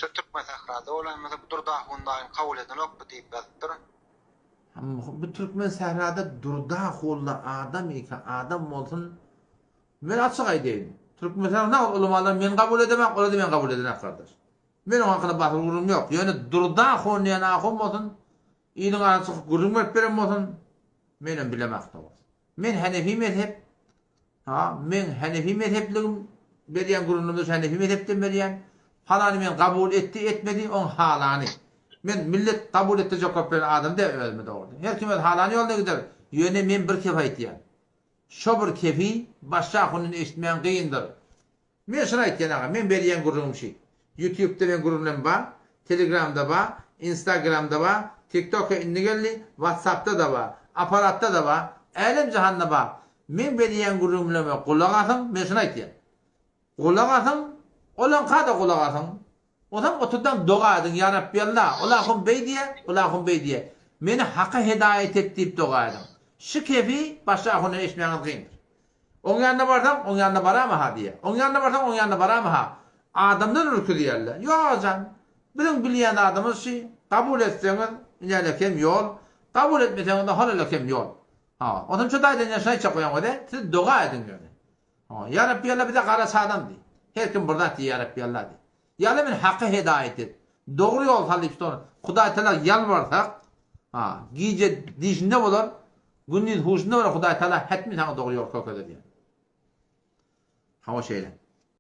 Şu Türkmen sährada bolaýmasa bu Durdy ahun daýyny kabul edenokmy diýip ýazypdyr. Bu Türkmen sährada Durdy ahulla adam ýeke adam bolsun men açyk aýdaýyn Türkmen sährada nagt ulamalar men kabul edemak olar da meni kabul edenak gardaş. Men oň hakynda basyr gürrüňim ýok. Ýöne Durdy ahun diýen ahun bolsun iliň arasyna çykyp gürrüň berip beren bolsun menem bilemak dogrusu. Men Hanefi mezhep Ha, meň Hanefi mezhepligim berýän gürrüňlerimde şu Hanefi mezhepden berýän. Palany men kabul etdi, etmedi, oň halany. Men millet kabul etdi jogap beren adam däl özüme dogry. Her kim öz halany ýoluna gider. Ýöne men bir kefi aýtýan. Şo bir kefi başga ahundan eşitmäň gyndyr. Men şuny aýtýan aga, men berýän gürrüňim şi. Ýutubda meň gürrüňlerim bar, Telegramda bar, Instagramda bar, TikToka indi geldi, Whatsapda-da bar, aparatda-da bar, älem-jahanda bar. Meň berýän gürrüňlerime gulak asyň, men şuny aýtýan. Gulak asyň, olaňka-da gulak asyň. Onsoň oturdan doga ediň, Ýa Rabbi Alla, ol ahun beý diýýär, ol ahun beý diýýär. Meni haka hedaýat et diýip doga ediň. Şu kefi başga ahundan eşitmäňiz kyndyr. Oň ýanyna barsaň, oň ýanyna barama-ha diýýär. Oň ýanyna barsaň, oň ýanyna barama-ha. Adamdan ürküzýärler. Ýok agajan, biziň bilýän zadymyz şi, kabul etseňiz, inälekem ýol, kabul etmeseňiz-de holalekem ýol. Ha, onsoň şu taýdan ýene şuny aýtjak bolýan weli, siz doga ediň ýöne. Ha, Ýa Rabbi Alla bize garaş adam diý. Her kim bir zat diýýär, Ýa Rabbi Alla diý. Ýa Alla meni haka hedaýat et. Dogry ýol sal diýip şonda Hudaý Tagala ýalbarsak, ha, gije dişinde bolar, gündiz huşunda bolar Hudaý Tagala hetmi saňa dogry ýol görkezer diýýär. Hawa şeýle.